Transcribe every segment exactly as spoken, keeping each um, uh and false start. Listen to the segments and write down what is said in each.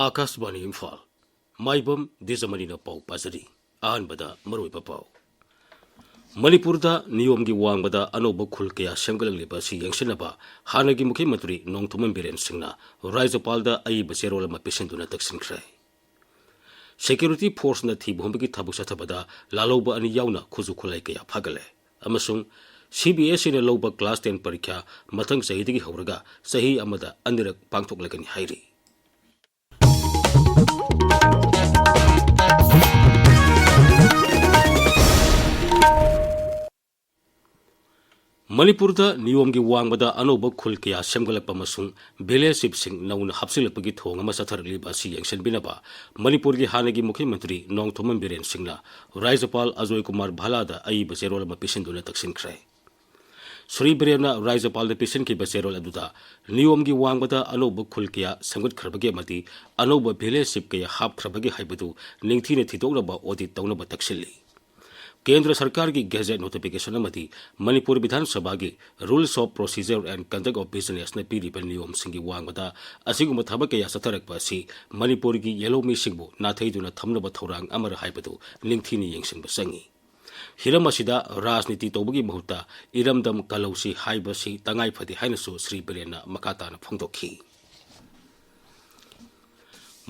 ꯑꯥꯀꯥꯁꯕꯥꯅꯤ ꯏꯝꯐꯥꯜ꯫ ꯃꯥꯏꯕꯝ ꯗꯤꯖꯃꯅꯤꯅ ꯄꯥꯎ ꯄꯥꯖꯔꯤ꯫ ꯑꯍꯥꯟꯕꯗ ꯃꯔꯨꯑꯣꯏꯕ ꯄꯥꯎ꯫ ꯃꯅꯤꯄꯨꯔꯗ ꯅꯤꯌꯣꯝꯒꯤ ꯋꯥꯡꯃꯗ ꯑꯅꯧꯕ ꯈꯨꯜ ꯀꯌꯥ ꯁꯦꯝꯒꯠꯂꯛꯂꯤꯕ ꯑꯁꯤ ꯌꯦꯡꯁꯤꯟꯅꯕ ꯍꯥꯟꯅꯒꯤ ꯃꯨꯈ꯭ꯌ ꯃꯟꯇ꯭ꯔꯤ ꯅꯣꯡꯊꯣꯝꯕꯝ ꯕꯤꯔꯦꯟ ꯁꯤꯡꯅ ꯔꯥꯖ꯭ꯌꯄꯥꯜꯗ ꯑꯏꯕ ꯆꯦꯔꯣꯜ ꯑꯃ ꯄꯤꯁꯤꯟꯗꯨꯅ ꯇꯛꯁꯤꯟꯈ꯭ꯔꯦ꯫ ꯁꯦꯀ꯭ꯌꯨꯔꯤꯇꯤ ꯐꯣꯔꯁꯅ ꯊꯤꯕ ꯍꯨꯝꯕꯒꯤ ꯊꯕꯛ ꯆꯠꯊꯕꯗ ꯂꯥꯜꯍꯧꯕ ꯑꯅꯤ ꯌꯥꯎꯅ ꯈꯨꯠꯁꯨ ꯈꯨꯠꯂꯥꯏ ꯀꯌꯥ ꯐꯥꯒꯠꯂꯦ꯫ ꯑꯃꯁꯨꯡ ꯁꯤ ꯕꯤ ꯑꯦꯁ ꯏꯅ ꯂꯧꯕ ꯀ꯭ꯂꯥꯁ ꯇꯦꯟ ꯄꯔꯤꯈ꯭ꯌꯥ ꯃꯊꯪ ꯆꯍꯤꯗꯒꯤ ꯍꯧꯔꯒ ꯆꯍꯤ ꯑꯃꯗ ꯑꯅꯤꯔꯛ ꯄꯥꯡꯊꯣꯛꯂꯒꯅꯤ ꯍꯥꯏꯔꯤ꯫ ꯃꯅꯤꯄꯨꯔꯗ ꯅꯤꯌꯣꯝꯒꯤ ꯋꯥꯡꯃꯗ ꯑꯅꯧꯕ ꯈꯨꯜ ꯀꯌꯥ ꯁꯦꯝꯒꯠꯂꯛꯄ ꯑꯃꯁꯨꯡ ꯚꯤꯂꯦꯖ ꯆꯤꯐꯁꯤꯡ ꯅꯧꯅ ꯍꯥꯞꯆꯤꯜꯂꯛꯄꯒꯤ ꯊꯧꯑꯣꯡ ꯑꯃ ꯆꯠꯊꯔꯛꯂꯤꯕ ꯑꯁꯤ ꯌꯦꯡꯁꯤꯟꯕꯤꯅꯕ ꯃꯅꯤꯄꯨꯔꯒꯤ ꯍꯥꯟꯅꯒꯤ ꯃꯨꯈ꯭ꯌ ꯃꯟꯇ꯭ꯔꯤ ꯅꯣꯡꯊꯣꯝꯕꯝ ꯕꯤꯔꯦꯟ ꯁꯤꯡꯅ ꯔꯥꯖ꯭ꯌꯄꯥꯜ ꯑꯖꯣꯏ ꯀꯨꯃꯥꯔ ꯚꯥꯂꯥꯗ ꯑꯏꯕ ꯆꯦꯔꯣꯜ ꯑꯃ ꯄꯤꯁꯤꯟꯗꯨꯅ ꯇꯛꯁꯤꯟꯈ꯭ꯔꯦ꯫ ꯁ꯭ꯔꯤ ꯕꯤꯔꯦꯟꯅ ꯔꯥꯖ꯭ꯌꯄꯥꯜꯗ ꯄꯤꯁꯤꯟꯈꯤꯕ ꯆꯦꯔꯣꯜ ꯑꯗꯨꯗ ꯅꯤꯌꯣꯝꯒꯤ ꯋꯥꯡꯃꯗ ꯑꯅꯧꯕ ꯈꯨꯜ ꯀꯌꯥ ꯁꯦꯝꯒꯠꯈ꯭ꯔꯕꯒꯦ ꯑꯃꯗꯤ ꯑꯅꯧꯕ ꯚꯤꯂꯦꯖ ꯆꯤꯐ ꯀꯌꯥ ꯍꯥꯞꯈ꯭ꯔꯕꯒꯦ ꯍꯥꯏꯕꯗꯨ ꯅꯤꯡꯊꯤꯅ ꯊꯤꯗꯣꯛꯅꯕ ꯑꯣꯗꯤꯠ ꯇꯧꯅꯕ ꯇꯛꯁꯤꯜꯂꯤ꯫ ꯀꯦꯟꯗ꯭ꯔ ꯁꯔꯀꯥꯔꯒꯤ ꯒꯦꯖꯦꯠ ꯅꯣꯇꯤꯐꯤꯀꯦꯁꯟ ꯑꯃꯗꯤ ꯃꯅꯤꯄꯨꯔ ꯕꯤꯙꯥꯟ ꯁꯚꯥꯒꯤ Rules of Procedure and Conduct of Businessꯅ ꯄꯤꯔꯤꯕ ꯅꯤꯌꯣꯝꯁꯤꯡꯒꯤ ꯋꯥꯡꯃꯗ ꯑꯁꯤꯒꯨꯝꯕ ꯊꯕꯛ ꯀꯌꯥ ꯆꯠꯊꯔꯛꯄ ꯑꯁꯤ ꯃꯅꯤꯄꯨꯔꯒꯤ ꯌꯦꯜꯍꯧꯃꯤꯁꯤꯡꯕꯨ ꯅꯥꯊꯩꯗꯨꯅ ꯊꯝꯅꯕ ꯊꯧꯔꯥꯡ ꯑꯃꯔ ꯍꯥꯏꯕꯗꯨ ꯅꯤꯡꯊꯤꯅ ꯌꯦꯡꯁꯤꯟꯕ ꯆꯪꯏ꯫ ꯍꯤꯔꯝ ꯑꯁꯤꯗ ꯔꯥꯖꯅꯤꯇꯤ ꯇꯧꯕꯒꯤ ꯃꯍꯨꯠꯇ ꯏꯔꯝꯗꯝ ꯀꯜꯍꯧꯁꯤ ꯍꯥꯏꯕꯁꯤ ꯇꯉꯥꯏ ꯐꯗꯦ ꯍꯥꯏꯅꯁꯨ ꯁ꯭ꯔꯤ ꯕꯤꯔꯦꯟꯅ ꯃꯈꯥ ꯇꯥꯅ ꯐꯣꯡꯗꯣꯛꯈꯤ꯫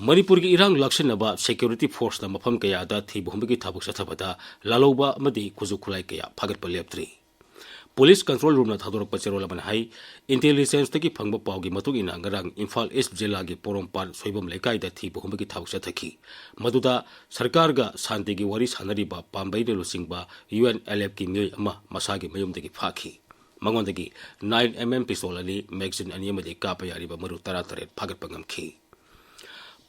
ꯃꯅꯤꯄꯨꯔꯒꯤ ꯏꯔꯥꯡ ꯂꯥꯛꯁꯤꯟꯅꯕ ꯁꯦꯀ꯭ꯌꯨꯔꯤꯇꯤ ꯐꯣꯔꯁꯅ ꯃꯐꯝ ꯀꯌꯥꯗ ꯊꯤꯕ ꯍꯨꯝꯕꯒꯤ ꯊꯕꯛ ꯆꯠꯊꯕꯗ ꯂꯥꯜꯍꯧꯕ ꯑꯃꯗꯤ ꯈꯨꯠꯁꯨ ꯈꯨꯠꯂꯥꯏ ꯀꯌꯥ ꯐꯥꯒꯠꯄ ꯂꯦꯞꯇ꯭ꯔꯤ꯫ ꯄꯨꯂꯤꯁ ꯀꯟꯇ꯭ꯔꯣꯜ ꯔꯨꯝꯅ ꯊꯥꯗꯣꯔꯛꯄ ꯆꯦꯔꯣꯜ ꯑꯃꯅ ꯍꯥꯏ, ꯏꯟꯇꯦꯂꯤꯖꯦꯟꯁꯇꯒꯤ ꯐꯪꯕ ꯄꯥꯎꯒꯤ ꯃꯇꯨꯡ ꯏꯟꯅ ꯉꯔꯥꯡ ꯏꯝꯐꯥꯜ ꯏꯁ ꯖꯤꯂꯥꯒꯤ ꯄꯣꯔꯣꯝꯄꯥꯠ ꯁꯣꯏꯕꯝ ꯂꯩꯀꯥꯏꯗ ꯊꯤꯕ ꯍꯨꯝꯕꯒꯤ ꯊꯕꯛ ꯆꯠꯊꯈꯤ꯫ ꯃꯗꯨꯗ ꯁꯔꯀꯥꯔꯒ ꯁꯥꯟꯇꯤꯒꯤ ꯋꯥꯔꯤ ꯁꯥꯟꯅꯔꯤꯕ ꯄꯥꯝꯕꯩꯅ ꯂꯨꯆꯤꯡꯕ ꯌꯨ ꯑꯦꯟ ꯑꯦꯜ ꯑꯦꯐꯀꯤ ꯃꯤꯑꯣꯏ ꯑꯃ ꯃꯁꯥꯒꯤ ꯃꯌꯨꯝꯗꯒꯤ ꯐꯥꯈꯤ꯫ ꯃꯉꯣꯟꯗꯒꯤ ꯅꯥꯏꯟ ꯑꯦꯝ ꯑꯦꯝ ꯄꯤꯁꯇꯣꯜ ꯑꯅꯤ, ꯃꯦꯒꯥꯖꯤꯟ ꯑꯅꯤ ꯑꯃꯗꯤ ꯀꯥꯞꯄ ꯌꯥꯔꯤꯕ ꯃꯔꯨ ꯇꯔꯥꯇꯔꯦꯠ ꯐꯥꯒꯠꯄ ꯉꯝꯈꯤ꯫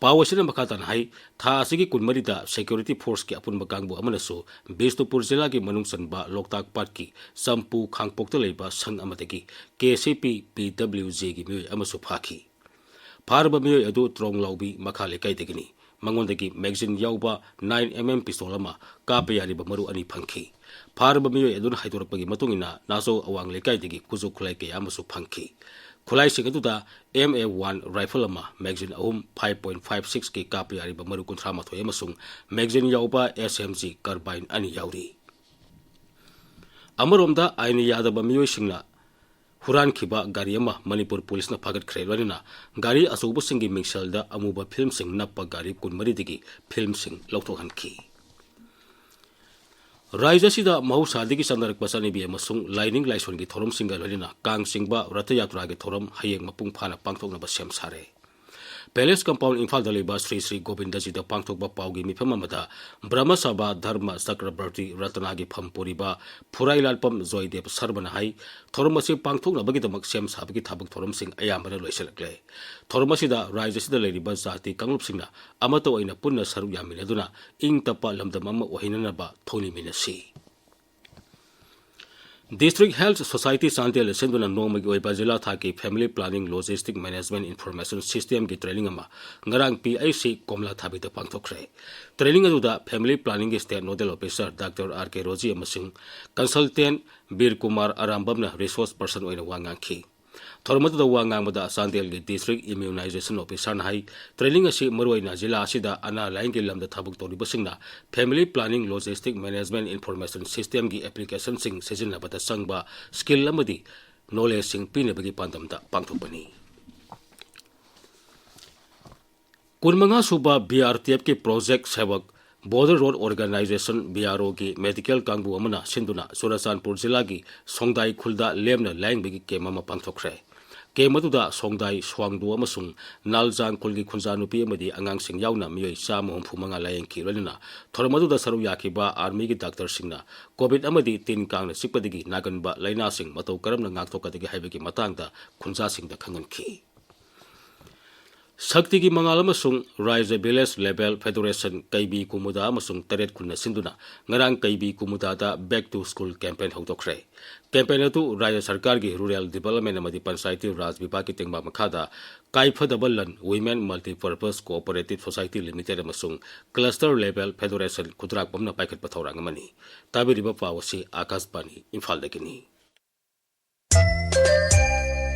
ꯄꯥꯎ ꯑꯁꯤꯅ ꯃꯈꯥ ꯇꯥꯅ ꯍꯥꯏ, ꯊꯥ ꯑꯁꯤꯒꯤ ꯀꯨꯟꯃꯔꯤꯗ ꯁꯦꯀ꯭ꯌꯨꯔꯤꯇꯤ ꯐꯣꯔꯁꯀꯤ ꯑꯄꯨꯟꯕ ꯀꯥꯡꯕꯨ ꯑꯃꯅꯁꯨ ꯕꯤꯁꯅꯨꯄꯨꯔ ꯖꯤꯂꯥꯒꯤ ꯃꯅꯨꯡ ꯆꯟꯕ ꯂꯣꯛꯇꯥꯛ ꯄꯥꯠꯀꯤ ꯆꯝꯄꯨ ꯈꯥꯡꯄꯣꯛꯇ ꯂꯩꯕ ꯁꯪ ꯑꯃꯗꯒꯤ ꯀꯦ ꯁꯤ ꯄꯤ ꯄꯤ ꯗꯕ꯭ꯂꯤꯎ ꯖꯦꯒꯤ ꯃꯤꯑꯣꯏ ꯑꯃꯁꯨ ꯐꯥꯈꯤ꯫ ꯐꯥꯔꯕ ꯃꯤꯑꯣꯏ ꯑꯗꯨ ꯇ꯭ꯔꯣꯡꯂꯥꯎꯕꯤ ꯃꯈꯥ ꯂꯩꯀꯥꯏꯗꯒꯤꯅꯤ꯫ ꯃꯉꯣꯟꯗꯒꯤ ꯃꯦꯒꯥꯖꯤꯟ ꯌꯥꯎꯕ ꯅꯥꯏꯟ ꯑꯦꯝ ꯑꯦꯝ ꯄꯤꯁꯇꯣꯜ ꯑꯃ, ꯀꯥꯞꯄ ꯌꯥꯔꯤꯕ ꯃꯔꯨ ꯑꯅꯤ ꯐꯪꯈꯤ꯫ ꯐꯥꯔꯕ ꯃꯤꯑꯣꯏ ꯑꯗꯨꯅ ꯍꯥꯏꯗꯣꯔꯛꯄꯒꯤ ꯃꯇꯨꯡ ꯏꯟꯅ ꯅꯥꯆꯧ ꯑꯋꯥꯡ ꯂꯩꯀꯥꯏꯗꯒꯤ ꯈꯨꯠꯁꯨ ꯈꯨꯠꯂꯥꯏ ꯀꯌꯥ ꯑꯃꯁꯨ ꯐꯪꯈꯤ꯫ ꯈꯨꯠꯂꯥꯏꯁꯤꯡ ꯑꯗꯨꯗ M A one rifle ꯑꯃ, magazine ꯑꯍꯨꯝ, five point five six ꯀꯤ ꯀꯥꯞꯄ ꯌꯥꯔꯤꯕ ꯃꯔꯨ ꯀꯨꯟꯊ꯭ꯔꯥ ꯃꯥꯊꯣꯏ ꯑꯃꯁꯨꯡ magazine ꯌꯥꯎꯕ S M G carbine ꯑꯅꯤ ꯌꯥꯎꯔꯤ꯫ ꯑꯃꯔꯣꯝꯗ, ꯑꯥꯏꯟ ꯌꯥꯗꯕ ꯃꯤꯑꯣꯏꯁꯤꯡꯅ ꯍꯨꯔꯥꯟꯈꯤꯕ ꯒꯥꯔꯤ ꯑꯃ ꯃꯅꯤꯄꯨꯔ ꯄꯨꯂꯤꯁꯅ ꯐꯥꯒꯠꯈ꯭ꯔꯦ꯫ ꯂꯣꯏꯅꯅ ꯒꯥꯔꯤ ꯑꯆꯧꯕꯁꯤꯡꯒꯤ ꯃꯤꯡꯁꯦꯜꯗ ꯑꯃꯨꯕ ꯐꯤꯜꯝꯁꯤꯡ ꯅꯞꯄ ꯒꯥꯔꯤ ꯀꯨꯟꯃꯔꯤꯗꯒꯤ ꯐꯤꯜꯝꯁꯤꯡ ꯂꯧꯊꯣꯛꯍꯟꯈꯤ꯫ ꯔꯥꯖ꯭ꯌ ꯑꯁꯤꯗ ꯃꯍꯧꯁꯥꯗꯒꯤ ꯆꯠꯅꯔꯛꯄ ꯆꯠꯅꯕꯤ ꯑꯃꯁꯨꯡ ꯂꯥꯏꯅꯤꯡ ꯂꯥꯏꯁꯣꯟꯒꯤ ꯊꯧꯔꯝꯁꯤꯡꯒ ꯂꯣꯏꯅꯅ ꯀꯥꯡ ꯆꯤꯡꯕ ꯔꯊ ꯌꯥꯇ꯭ꯔꯥꯒꯤ ꯊꯧꯔꯝ ꯍꯌꯦꯡ ꯃꯄꯨꯡ ꯐꯥꯅ ꯄꯥꯡꯊꯣꯛꯅꯕ ꯁꯦꯝ ꯁꯥꯔꯦ꯫ Palace Compound ꯏꯝꯐꯥꯜꯗ ꯂꯩꯕ ꯁ꯭ꯔꯤ ꯁ꯭ꯔꯤ ꯒꯣꯕꯤꯟꯗꯖꯤꯗ ꯄꯥꯡꯊꯣꯛꯄ ꯄꯥꯎꯒꯤ ꯃꯤꯐꯝ ꯑꯃꯗ ꯕ꯭ꯔꯍꯃ ꯁꯚꯥ ꯙꯔꯃ ꯆꯀ꯭ꯔꯕꯔꯇꯤ ꯔꯇꯅꯥꯒꯤ ꯐꯝ ꯄꯨꯔꯤꯕ ꯐꯨꯔꯥꯏ ꯂꯥꯠꯄꯝ ꯖꯣꯏꯗꯦꯕ ꯁꯔꯃꯅ ꯍꯥꯏ, ꯊꯧꯔꯝ ꯑꯁꯤ ꯄꯥꯡꯊꯣꯛꯅꯕꯒꯤꯗꯃꯛ ꯁꯦꯝ ꯁꯥꯕꯒꯤ ꯊꯕꯛ ꯊꯧꯔꯝꯁꯤꯡ ꯑꯌꯥꯝꯕꯅ ꯂꯣꯏꯁꯤꯜꯂꯛꯂꯦ꯫ ꯊꯧꯔꯝ ꯑꯁꯤꯗ ꯔꯥꯖ꯭ꯌ ꯑꯁꯤꯗ ꯂꯩꯔꯤꯕ ꯖꯥꯇꯤ ꯀꯥꯡꯂꯨꯞꯁꯤꯡꯅ ꯑꯃꯠꯇ ꯑꯣꯏꯅ ꯄꯨꯟꯅ ꯁꯔꯨꯛ ꯌꯥꯃꯤꯟꯅꯗꯨꯅ ꯏꯪ ꯇꯞꯄ ꯂꯝꯗꯝ ꯑꯃ ꯑꯣꯏꯍꯟꯅꯅꯕ ꯊꯧꯅꯤꯃꯤꯟꯅꯁꯤ꯫ District Health Society ꯆꯥꯟꯗꯦꯜꯅ ꯁꯤꯟꯗꯨꯅ ꯅꯣꯡꯃꯒꯤ ꯑꯣꯏꯕ ꯖꯤꯂꯥ ꯊꯥꯛꯀꯤ Family Planning Logistic Management Information System ꯒꯤ training ꯑꯃ ꯉꯔꯥꯡ P H C ꯀꯣꯝꯂꯥ ꯊꯥꯕꯤꯗ ꯄꯥꯡꯊꯣꯛꯈ꯭ꯔꯦ꯫ Training ꯑꯗꯨꯗ Family Planning ꯒꯤ State Nodal Officer Doctor R K Rosie ꯑꯃꯁꯨꯡ consultant ꯕꯤꯔ ꯀꯨꯃꯥꯔ ꯑꯔꯥꯝꯕꯝꯅ resource person ꯑꯣꯏꯅ ꯋꯥ ꯉꯥꯡꯈꯤ꯫ ꯊꯧꯔꯝ ꯑꯗꯨꯗ ꯋꯥ ꯉꯥꯡꯕꯗ ꯆꯥꯟꯗꯦꯜꯒꯤ District Immunization Officer ꯅ ꯍꯥꯏ, training ꯑꯁꯤ ꯃꯔꯨꯑꯣꯏꯅ ꯖꯤꯂꯥ ꯑꯁꯤꯗ ꯑꯅꯥ ꯂꯥꯏꯌꯦꯡꯒꯤ ꯂꯝꯗ ꯊꯕꯛ ꯇꯧꯔꯤꯕꯁꯤꯡꯅ Family Planning Logistic Management Information System ꯒꯤ application ꯁꯤꯡ ꯁꯤꯖꯤꯟꯅꯕꯗ ꯆꯪꯕ skill ꯑꯃꯗꯤ knowledge ꯁꯤꯡ ꯄꯤꯅꯕꯒꯤ ꯄꯥꯟꯗꯝꯗ ꯄꯥꯡꯊꯣꯛꯄꯅꯤ꯫ ꯀꯨꯟꯃꯉꯥ ꯁꯨꯕ B R T F ꯀꯤ Project ꯁꯦꯕꯛ Border Road Organization, B R O ꯒꯤ medical ꯀꯥꯡꯕꯨ ꯑꯃꯅ ꯁꯤꯟꯗꯨꯅ ꯆꯨꯔꯆꯥꯟꯄꯨꯔ ꯖꯤꯂꯥꯒꯤ ꯁꯣꯡꯗꯥꯏ ꯈꯨꯜꯗ ꯂꯦꯝꯅ ꯂꯥꯌꯦꯡꯕꯒꯤ camp ꯑꯃ ꯄꯥꯡꯊꯣꯛꯈ꯭ꯔꯦ꯫ Camp ꯑꯗꯨꯗ ꯁꯣꯡꯗꯥꯏ, ꯁ꯭ꯋꯥꯡꯗꯨ ꯑꯃꯁꯨꯡ ꯅꯥꯜꯖꯥꯡ ꯈꯨꯜꯒꯤ ꯈꯨꯟꯖꯥ ꯅꯨꯄꯤ ꯑꯃꯗꯤ ꯑꯉꯥꯡꯁꯤꯡ ꯌꯥꯎꯅ ꯃꯤꯑꯣꯏ ꯆꯥꯝꯃ ꯍꯨꯝꯐꯨ ꯃꯉꯥ ꯂꯥꯌꯦꯡꯈꯤ꯫ ꯂꯣꯏꯅꯅ ꯊꯧꯔꯝ ꯑꯗꯨꯗ ꯁꯔꯨꯛ ꯌꯥꯈꯤꯕ army ꯒꯤ doctor ꯁꯤꯡꯅ COVID ꯑꯃꯗꯤ ꯇꯤꯟ ꯀꯥꯡꯅ ꯆꯤꯛꯄꯗꯒꯤ ꯅꯥꯒꯟꯕ ꯂꯥꯏꯅꯥꯁꯤꯡ ꯃꯇꯧ ꯀꯔꯝꯅ ꯉꯥꯛꯊꯣꯛꯀꯗꯒꯦ ꯍꯥꯏꯕꯒꯤ ꯃꯇꯥꯡꯗ ꯈꯨꯟꯖꯥꯁꯤꯡꯗ ꯈꯪꯍꯟꯈꯤ꯫ ꯁꯛꯇꯤꯒꯤ ꯃꯉꯥꯜ ꯑꯃꯁꯨꯡ ꯔꯥꯏꯖ Village Level Federation ꯀꯩꯕꯤ ꯀꯨꯃꯨꯗꯥ ꯑꯃꯁꯨꯡ ꯇꯔꯦꯠ ꯈꯨꯟꯅ ꯁꯤꯟꯗꯨꯅ ꯉꯔꯥꯡ ꯀꯩꯕꯤ ꯀꯨꯃꯨꯗꯥꯗ Back to School campaign ꯍꯧꯗꯣꯛꯈ꯭ꯔꯦ꯫ Campaign ꯑꯗꯨ ꯔꯥꯏꯖ ꯁꯔꯀꯥꯔꯒꯤ Rural Development ꯑꯃꯗꯤ Panchayati Raj ꯚꯤꯚꯥꯒꯀꯤ ꯇꯦꯡꯕꯥꯡ ꯃꯈꯥꯗ ꯀꯥꯏꯐꯗꯕ ꯂꯟ Women Multipurpose Cooperative Society Limited ꯑꯃꯁꯨꯡ Cluster Level Federation ꯈꯨꯗ꯭ꯔꯥꯛꯄꯝꯅ ꯄꯥꯏꯈꯠꯄ ꯊꯧꯔꯥꯡ ꯑꯃꯅꯤ꯫ ꯇꯥꯕꯤꯔꯤꯕ ꯄꯥꯎ ꯑꯁꯤ ꯑꯥꯀꯥꯁꯕꯥꯅꯤ ꯏꯝꯐꯥꯜꯗꯒꯤꯅꯤ꯫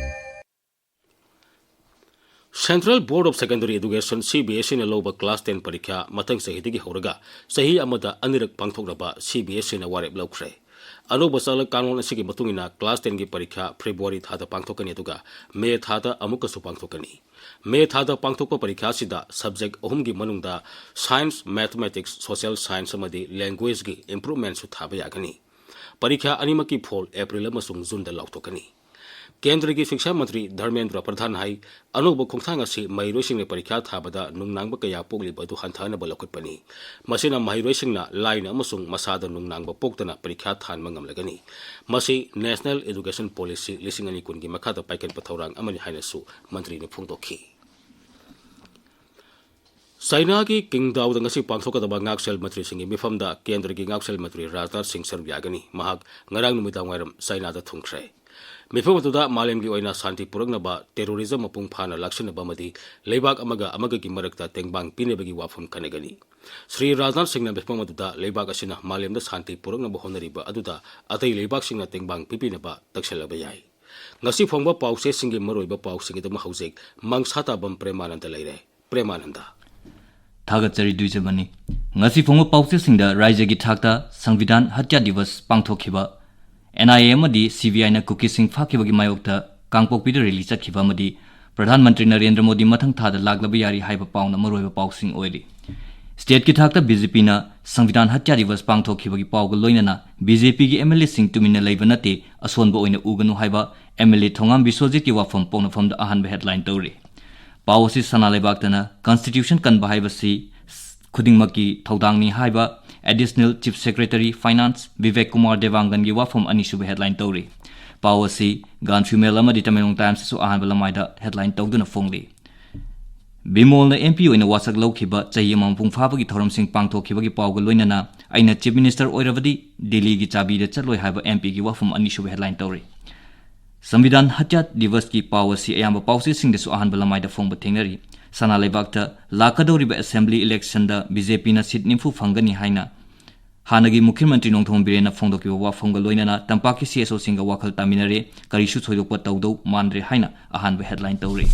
Central Board of Secondary Education, C B S E ꯅ ꯂꯧꯕ class ten ꯄꯔꯤꯈ꯭ꯌꯥ ꯃꯊꯪ ꯆꯍꯤꯗꯒꯤ ꯍꯧꯔꯒ ꯆꯍꯤ ꯑꯃꯗ ꯑꯅꯤꯔꯛ ꯄꯥꯡꯊꯣꯛꯅꯕ C B S E ꯅ ꯋꯥꯔꯦꯞ ꯂꯧꯈ꯭ꯔꯦ꯫ ꯑꯅꯧꯕ ꯆꯠꯅ ꯀꯥꯡꯂꯣꯟ ꯑꯁꯤꯒꯤ ꯃꯇꯨꯡ ꯏꯟꯅ class ten ꯒꯤ ꯄꯔꯤꯈ꯭ꯌꯥ February ꯊꯥꯗ ꯄꯥꯡꯊꯣꯛꯀꯅꯤ, ꯑꯗꯨꯒ May ꯊꯥꯗ ꯑꯃꯨꯛꯀꯁꯨ ꯄꯥꯡꯊꯣꯛꯀꯅꯤ꯫ May ꯊꯥꯗ ꯄꯥꯡꯊꯣꯛꯄ ꯄꯔꯤꯈ꯭ꯌꯥ ꯑꯁꯤꯗ subject ꯑꯍꯨꯝꯒꯤ ꯃꯅꯨꯡꯗ Science, Mathematics, Social Science ꯑꯃꯗꯤ Language ꯒꯤ improvement ꯁꯨ ꯊꯥꯕ ꯌꯥꯒꯅꯤ꯫ ꯄꯔꯤꯈ꯭ꯌꯥ ꯑꯅꯤꯃꯛꯀꯤ ꯐꯣꯜ April ꯑꯃꯁꯨꯡ June ꯗ ꯂꯥꯎꯊꯣꯛꯀꯅꯤ꯫ ꯀꯦꯟꯗ꯭ꯔꯒꯤ ꯁꯤꯛꯁꯥ ꯃꯟꯇ꯭ꯔꯤ ꯙꯔꯃꯦꯟꯗ꯭ꯔ ꯄ꯭ꯔꯙꯥꯟ ꯍꯥꯏ, ꯑꯅꯧꯕ ꯈꯣꯡꯊꯥꯡ ꯑꯁꯤ ꯃꯍꯩꯔꯣꯏꯁꯤꯡꯅ ꯄꯔꯤꯈ꯭ꯌꯥ ꯊꯥꯕꯗ ꯅꯨꯡꯅꯥꯡꯕ ꯀꯌꯥ ꯄꯣꯛꯂꯤꯕ ꯑꯗꯨ ꯍꯟꯊꯍꯟꯅꯕ ꯂꯧꯈꯠꯄꯅꯤ꯫ ꯃꯁꯤꯅ ꯃꯍꯩꯔꯣꯏꯁꯤꯡꯅ ꯂꯥꯏꯅ ꯑꯃꯁꯨꯡ ꯃꯁꯥꯗ ꯅꯨꯡꯅꯥꯡꯕ ꯄꯣꯛꯇꯅ ꯄꯔꯤꯈ꯭ꯌꯥ ꯊꯥꯍꯟꯕ ꯉꯝꯂꯒꯅꯤ꯫ ꯃꯁꯤ National Education Policy ꯂꯤꯁꯤꯡ ꯑꯅꯤ ꯀꯨꯟꯒꯤ ꯃꯈꯥꯗ ꯄꯥꯏꯈꯠꯄ ꯊꯧꯔꯥꯡ ꯑꯃꯅꯤ ꯍꯥꯏꯅꯁꯨ ꯃꯟꯇ꯭ꯔꯤꯅ ꯐꯣꯡꯗꯣꯛꯈꯤ꯫ ꯆꯥꯏꯅꯥꯒꯤ ꯀꯤꯡꯗꯥꯎꯗ ꯉꯁꯤ ꯄꯥꯡꯊꯣꯛꯀꯗꯕ ꯉꯥꯛꯁꯦꯜ ꯃꯟꯇ꯭ꯔꯤꯁꯤꯡꯒꯤ ꯃꯤꯐꯝꯗ ꯀꯦꯟꯗ꯭ꯔꯒꯤ ꯉꯥꯛꯁꯦꯜ ꯃꯟꯇ꯭ꯔꯤ ꯔꯥꯖꯅꯥꯊ ꯁꯤꯡ ꯁꯔꯨꯛ ꯌꯥꯒꯅꯤ꯫ ꯃꯍꯥꯛ ꯉꯔꯥꯡ ꯅꯨꯃꯤꯗꯥꯡ ꯋꯥꯏꯔꯝ ꯆꯥꯏꯅꯥꯗ ꯊꯨꯡꯈ꯭ꯔꯦ꯫ ꯃꯤꯐꯝ ꯑꯗꯨꯗ ꯃꯥꯂꯦꯝꯒꯤ ꯑꯣꯏꯅ ꯁꯥꯟꯇꯤ ꯄꯨꯔꯛꯅꯕ terrorism ꯃꯄꯨꯡ ꯐꯥꯅ ꯂꯥꯛꯁꯤꯟꯅꯕ ꯑꯃꯗꯤ ꯂꯩꯕꯥꯛ ꯑꯃꯒ ꯑꯃꯒꯒꯤ ꯃꯔꯛꯇ ꯇꯦꯡꯕꯥꯡ ꯄꯤꯅꯕꯒꯤ ꯋꯥꯐꯝ ꯈꯟꯅꯒꯅꯤ꯫ ꯁ꯭ꯔꯤ ꯔꯥꯖꯅꯥꯊ ꯁꯤꯡꯅ ꯃꯤꯐꯝ ꯑꯗꯨꯗ ꯂꯩꯕꯥꯛ ꯑꯁꯤꯅ ꯃꯥꯂꯦꯝꯗ ꯁꯥꯟꯇꯤ ꯄꯨꯔꯛꯅꯕ ꯍꯣꯠꯅꯔꯤꯕ ꯑꯗꯨꯗ ꯑꯇꯩ ꯂꯩꯕꯥꯛꯁꯤꯡꯅ ꯇꯦꯡꯕꯥꯡ ꯄꯤꯕꯤꯅꯕ ꯇꯛꯁꯜꯂꯕ ꯌꯥꯏ꯫ ꯉꯁꯤ ꯐꯣꯡꯕ ꯄꯥꯎꯆꯦꯁꯤꯡꯒꯤ ꯃꯔꯨꯑꯣꯏꯕ ꯄꯥꯎꯁꯤꯡꯒꯤꯗꯃꯛ ꯍꯧꯖꯤꯛ ꯃꯪꯁꯥꯇꯥꯕꯝ ꯄ꯭ꯔꯦꯃꯥꯅꯟꯗ ꯂꯩꯔꯦ꯫ ꯄ꯭ꯔꯦꯃꯥꯅꯟꯗ꯫ ꯊꯥꯒꯠꯆꯔꯤ ꯗꯨꯏꯖꯕꯅꯤ꯫ ꯉꯁꯤ ꯐꯣꯡꯕ ꯄꯥꯎꯆꯦꯁꯤꯡꯗ ꯔꯥꯏꯖ꯭ꯌꯒꯤ ꯊꯥꯛꯇ ꯁꯪꯕꯤꯙꯥꯟ ꯍꯠꯌꯥ ꯗꯤꯕꯁ ꯄꯥꯡꯊꯣꯛꯈꯤꯕ, N I A ꯑꯃꯗꯤ C B I ꯅ ꯀꯨꯀꯤꯁꯤꯡ ꯐꯥꯈꯤꯕꯒꯤ ꯃꯥꯌꯣꯛꯇ ꯀꯥꯡꯄꯣꯛꯄꯤꯗ rally ꯆꯠꯈꯤꯕ ꯑꯃꯗꯤ ꯄ꯭ꯔꯙꯥꯟ ꯃꯟꯇ꯭ꯔꯤ ꯅꯔꯦꯟꯗ꯭ꯔ ꯃꯣꯗꯤ ꯃꯊꯪ ꯊꯥꯗ ꯂꯥꯛꯂꯕ ꯌꯥꯔꯤ ꯍꯥꯏꯕ ꯄꯥꯎꯅ ꯃꯔꯨꯑꯣꯏꯕ ꯄꯥꯎꯁꯤꯡ ꯑꯣꯏꯔꯤ꯫ State ꯀꯤ ꯊꯥꯛꯇ B J P ꯅ ꯁꯪꯕꯤꯙꯥꯟ ꯍꯠꯌꯥ ꯗꯤꯕꯁ ꯄꯥꯡꯊꯣꯛꯈꯤꯕꯒꯤ ꯄꯥꯎꯒ ꯂꯣꯏꯅꯅ B J P ꯒꯤ M L A ꯁꯤꯡ ꯇꯨꯃꯤꯟꯅ ꯂꯩꯕ ꯅꯠꯇꯦ, ꯑꯁꯣꯟꯕ ꯑꯣꯏꯅ ꯎꯒꯅꯨ ꯍꯥꯏꯕ M L A ꯊꯣꯉꯥꯝ ꯕꯤꯁ꯭ꯋꯖꯤꯠꯀꯤ ꯋꯥꯐꯝ ꯄꯣꯛꯅꯐꯝꯗ ꯑꯍꯥꯟꯕ headline ꯇꯧꯔꯤ꯫ ꯄꯥꯎ ꯑꯁꯤ ꯁꯅꯥ ꯂꯩꯕꯥꯛꯇꯅ Constitution ꯀꯟꯕ ꯍꯥꯏꯕꯁꯤ ꯈꯨꯗꯤꯡꯃꯛꯀꯤ ꯊꯧꯗꯥꯡꯅꯤ ꯍꯥꯏꯕ Additional Chief Secretary Finance Bibek Kumar ꯗꯦꯕꯥꯡꯒꯟꯒꯤ ꯋꯥꯐꯝ ꯑꯅꯤꯁꯨꯕ headline ꯇꯧꯔꯤ꯫ ꯄꯥꯎ ꯑꯁꯤ Gaanphiu Mail ꯑꯃꯗꯤ Tamenglong Times ꯁꯨ ꯑꯍꯥꯟꯕ ꯂꯃꯥꯏꯗ headline ꯇꯧꯗꯨꯅ ꯐꯣꯡꯂꯤ꯫ ꯕꯤꯃꯣꯜꯅ M P ꯑꯣꯏꯅ ꯋꯥꯁꯛ ꯂꯧꯈꯤꯕ ꯆꯍꯤ ꯑꯃ ꯃꯄꯨꯡ ꯐꯥꯕꯒꯤ ꯊꯧꯔꯝꯁꯤꯡ ꯄꯥꯡꯊꯣꯛꯈꯤꯕꯒꯤ ꯄꯥꯎꯒ ꯂꯣꯏꯅꯅ ꯑꯩꯅ Chief Minister ꯑꯣꯏꯔꯕꯗꯤ ꯗꯤꯜꯂꯤꯒꯤ ꯆꯥꯕꯤꯗ ꯆꯠꯂꯣꯏ ꯍꯥꯏꯕ M P ꯒꯤ ꯋꯥꯐꯝ ꯑꯅꯤꯁꯨꯕ headline ꯇꯧꯔꯤ꯫ ꯁꯪꯕꯤꯙꯥꯟ ꯍꯠꯌꯥ ꯗꯤꯕꯁꯀꯤ ꯄꯥꯎ ꯑꯁꯤ ꯑꯌꯥꯝꯕ ꯄꯥꯎꯆꯦꯁꯤꯡꯗꯁꯨ ꯑꯍꯥꯟꯕ ꯂꯃꯥꯏꯗ ꯐꯣꯡꯕ ꯊꯦꯡꯅꯔꯤ꯫ ꯁꯅꯥ ꯂꯩꯕꯥꯛꯇ ꯂꯥꯛꯀꯗꯧꯔꯤꯕ assembly election ꯗ B J P ꯅ seat ꯅꯤꯐꯨ ꯐꯪꯒꯅꯤ ꯍꯥꯏꯅ ꯍꯥꯟꯅꯒꯤ ꯃꯨꯈ꯭ꯌ ꯃꯟꯇ꯭ꯔꯤ ꯅꯣꯡꯊꯣꯝ ꯕꯤꯔꯦꯟꯅ ꯐꯣꯡꯗꯣꯛꯈꯤꯕ ꯋꯥꯐꯝꯒ ꯂꯣꯏꯅꯅ ꯇꯝꯄꯥꯛꯀꯤ C S O ꯁꯤꯡꯒ ꯋꯥꯈꯜ ꯇꯥꯃꯤꯟꯅꯔꯦ, ꯀꯔꯤꯁꯨ ꯊꯣꯏꯗꯣꯛꯄ ꯇꯧꯗꯧ ꯃꯥꯟꯗ꯭ꯔꯦ ꯍꯥꯏꯅ ꯑꯍꯥꯟꯕ headline ꯇꯧꯔꯤ꯫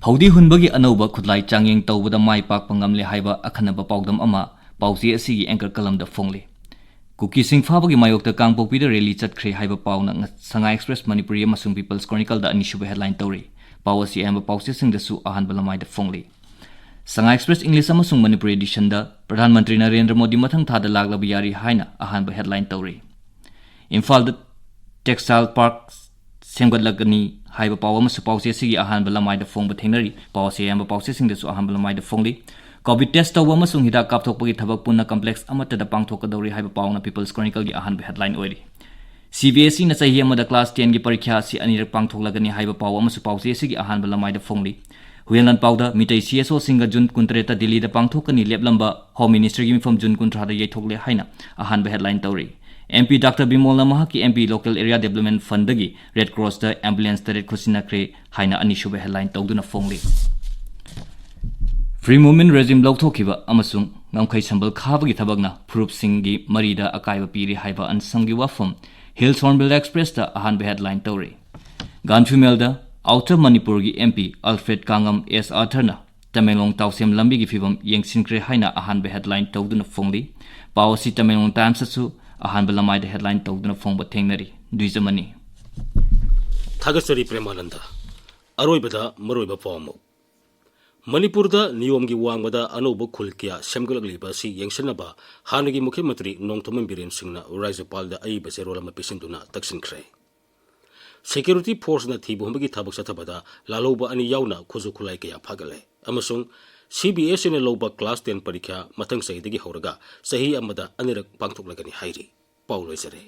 ꯐꯧꯗꯤ ꯍꯨꯟꯕꯒꯤ ꯑꯅꯧꯕ ꯈꯨꯠꯂꯥꯏ ꯆꯥꯡꯌꯦꯡ ꯇꯧꯕꯗ ꯃꯥꯏ ꯄꯥꯛꯄ ꯉꯝꯂꯦ ꯍꯥꯏꯕ ꯑꯈꯟꯅꯕ ꯄꯥꯎꯗꯝ ꯑꯃ ꯄꯥꯎꯆꯦ ꯑꯁꯤꯒꯤ anchor columnꯗ ꯐꯣꯡꯂꯤ꯫ ꯀꯨꯀꯤꯁꯤꯡ ꯐꯥꯕꯒꯤ ꯃꯥꯌꯣꯛꯇ ꯀꯥꯡꯄꯣꯛꯄꯤꯗ rally ꯆꯠꯈ꯭ꯔꯦ ꯍꯥꯏꯕ ꯄꯥꯎꯅ ꯉ-, ꯁꯉꯥꯏ Express ꯃꯅꯤꯄꯨꯔꯤ ꯑꯃꯁꯨꯡ People's Chronicleꯗ ꯑꯅꯤꯁꯨꯕ headline ꯇꯧꯔꯤ꯫ ꯄꯥꯎ ꯑꯁꯤ ꯑꯌꯥꯝꯕ ꯄꯥꯎꯆꯦꯁꯤꯡꯗꯁꯨ ꯑꯍꯥꯟꯕ ꯂꯃꯥꯏꯗ ꯐꯣꯡꯂꯤ꯫ ꯁꯉꯥꯏ Express English ꯑꯃꯁꯨꯡ ꯃꯅꯤꯄꯨꯔꯤ editionꯗ ꯄ꯭ꯔꯙꯥꯟ ꯃꯟꯇ꯭ꯔꯤ ꯅꯔꯦꯟꯗ꯭ꯔ ꯃꯣꯗꯤ ꯃꯊꯪ ꯊꯥꯗ ꯂꯥꯛꯂꯕ ꯌꯥꯔꯤ ꯍꯥꯏꯅ ꯑꯍꯥꯟꯕ headline ꯇꯧꯔꯤ꯫ ꯏꯝꯐꯥꯜꯗ textile park ꯁꯦꯝꯒꯠꯂꯒꯅꯤ ꯍꯥꯏꯕ ꯄꯥꯎ ꯑꯃꯁꯨ ꯄꯥꯎꯆꯦ ꯑꯁꯤꯒꯤ ꯑꯍꯥꯟꯕ ꯂꯃꯥꯏꯗ ꯐꯣꯡꯕ ꯊꯦꯡꯅꯔꯤ꯫ ꯄꯥꯎ ꯑꯁꯤ ꯑꯌꯥꯝꯕ ꯄꯥꯎꯆꯦꯁꯤꯡꯗꯁꯨ ꯑꯍꯥꯟꯕ ꯂꯃꯥꯏꯗ ꯐꯣꯡꯂꯤ꯫ COVID test ꯇꯧꯕ ꯑꯃꯁꯨꯡ ꯍꯤꯗꯥꯛ ꯀꯥꯞꯊꯣꯛꯄꯒꯤ ꯊꯕꯛ ꯄꯨꯟꯅ complex ꯑꯃꯠꯇꯗ ꯄꯥꯡꯊꯣꯛꯀꯗꯧꯔꯤ ꯍꯥꯏꯕ ꯄꯥꯎꯅ People's Chronicleꯒꯤ ꯑꯍꯥꯟꯕ headline ꯑꯣꯏꯔꯤ꯫ CBSEꯅ ꯆꯍꯤ ꯑꯃꯗ class tenꯒꯤ ꯄꯔꯤꯈ꯭ꯌꯥ ꯑꯁꯤ ꯑꯅꯤꯔꯛ ꯄꯥꯡꯊꯣꯛꯂꯒꯅꯤ ꯍꯥꯏꯕ ꯄꯥꯎ ꯑꯃꯁꯨ ꯄꯥꯎꯆꯦ ꯑꯁꯤꯒꯤ ꯑꯍꯥꯟꯕ ꯂꯃꯥꯏꯗ ꯐꯣꯡꯂꯤ꯫ ꯍꯨꯏꯌꯦꯟ ꯂꯥꯟꯄꯥꯎꯗ ꯃꯤꯇꯩ CSOꯁꯤꯡꯒ June ꯀꯨꯟꯇꯔꯦꯠꯇ ꯗꯤꯜꯂꯤꯗ ꯄꯥꯡꯊꯣꯛꯀꯅꯤ ꯂꯦꯞꯂꯝꯕ Home Ministerꯒꯤ ꯃꯤꯐꯝ June ꯀꯨꯟꯊ꯭ꯔꯥꯗ ꯌꯩꯊꯣꯛꯂꯦ ꯍꯥꯏꯅ ꯑꯍꯥꯟꯕ headline ꯇꯧꯔꯤ꯫ MP Doctor ꯕꯤꯃꯣꯜꯅ ꯃꯍꯥꯛꯀꯤ MP Local Area Development Fundꯗꯒꯤ Red Crossꯇ ambulance ꯇꯔꯦꯠ ꯈꯨꯠꯁꯤꯟꯅꯈ꯭ꯔꯦ ꯍꯥꯏꯅ ꯑꯅꯤꯁꯨꯕ headline ꯇꯧꯗꯨꯅ ꯐꯣꯡꯂꯤ꯫ Free Movement Regime ꯂꯧꯊꯣꯛꯈꯤꯕ ꯑꯃꯁꯨꯡ ꯉꯝꯈꯩ ꯁꯝꯕꯜ ꯈꯥꯕꯒꯤ ꯊꯕꯛꯅ ꯐꯨꯔꯨꯞꯁꯤꯡꯒꯤ ꯃꯔꯤꯗ ꯑꯀꯥꯏꯕ ꯄꯤꯔꯤ ꯍꯥꯏꯕ ꯑꯟꯁꯝꯒꯤ ꯋꯥꯐꯝ Hills Hornbill Expressꯇ ꯑꯍꯥꯟꯕ headline ꯇꯧꯔꯤ꯫ ꯒꯥꯟꯐꯤꯃꯦꯜꯗ Outer ꯃꯅꯤꯄꯨꯔꯒꯤ MP Alfred ꯀꯥꯡꯉꯝ S Arthurꯅ ꯇꯃꯦꯡꯂꯣꯡ ꯇꯥꯎꯁꯦꯝ ꯂꯝꯕꯤꯒꯤ ꯐꯤꯕꯝ ꯌꯦꯡꯁꯤꯟꯈ꯭ꯔꯦ ꯍꯥꯏꯅ ꯑꯍꯥꯟꯕ headline ꯇꯧꯗꯨꯅ ꯐꯣꯡꯂꯤ꯫ ꯄꯥꯎ ꯑꯁꯤ ꯇꯃꯦꯡꯂꯣꯡ Timesꯇꯁꯨ ꯑꯍꯥꯟꯕ ꯂꯃꯥꯏꯗ headline ꯇꯧꯗꯨꯅ ꯐꯣꯡꯕ ꯊꯦꯡꯅꯔꯤ꯫ ꯗꯨꯏꯖꯃꯅꯤ꯫ ꯊꯥꯒꯠꯆꯔꯤ ꯄ꯭ꯔꯦꯃꯥꯅꯟꯗ꯫ ꯑꯔꯣꯏꯕꯗ ꯃꯔꯨꯑꯣꯏꯕ ꯄꯥꯎ ꯑꯃꯨꯛ꯫ ꯃꯅꯤꯄꯨꯔꯗ ꯅꯤꯌꯣꯝꯒꯤ ꯋꯥꯡꯃꯗ ꯑꯅꯧꯕ ꯈꯨꯜ ꯀꯌꯥ ꯁꯦꯝꯒꯠꯂꯛꯂꯤꯕ ꯑꯁꯤ ꯌꯦꯡꯁꯤꯟꯅꯕ ꯍꯥꯟꯅꯒꯤ ꯃꯨꯈ꯭ꯌ ꯃꯟꯇ꯭ꯔꯤ ꯅꯣꯡꯊꯣꯝꯕꯝ ꯕꯤꯔꯦꯟ ꯁꯤꯡꯅ ꯔꯥꯖ꯭ꯌꯄꯥꯜꯗ ꯑꯏꯕ ꯆꯦꯔꯣꯜ ꯑꯃ ꯄꯤꯁꯤꯟꯗꯨꯅ ꯇꯛꯁꯤꯟꯈ꯭ꯔꯦ꯫ Security forceꯅ ꯊꯤꯕ ꯍꯨꯝꯕꯒꯤ ꯊꯕꯛ ꯆꯠꯊꯕꯗ ꯂꯥꯜꯍꯧꯕ ꯑꯅꯤ ꯌꯥꯎꯅ ꯈꯨꯠꯁꯨ ꯈꯨꯠꯂꯥꯏ ꯀꯌꯥ ꯐꯥꯒꯠꯂꯦ ꯑꯃꯁꯨꯡ CBSEꯅ ꯂꯧꯕ class ten ꯄꯔꯤꯈ꯭ꯌꯥ ꯃꯊꯪ ꯆꯍꯤꯗꯒꯤ ꯍꯧꯔꯒ ꯆꯍꯤ ꯑꯃꯗ ꯑꯅꯤꯔꯛ ꯄꯥꯡꯊꯣꯛꯂꯒꯅꯤ ꯍꯥꯏꯔꯤ꯫ ꯄꯥꯎ ꯂꯣꯏꯖꯔꯦ꯫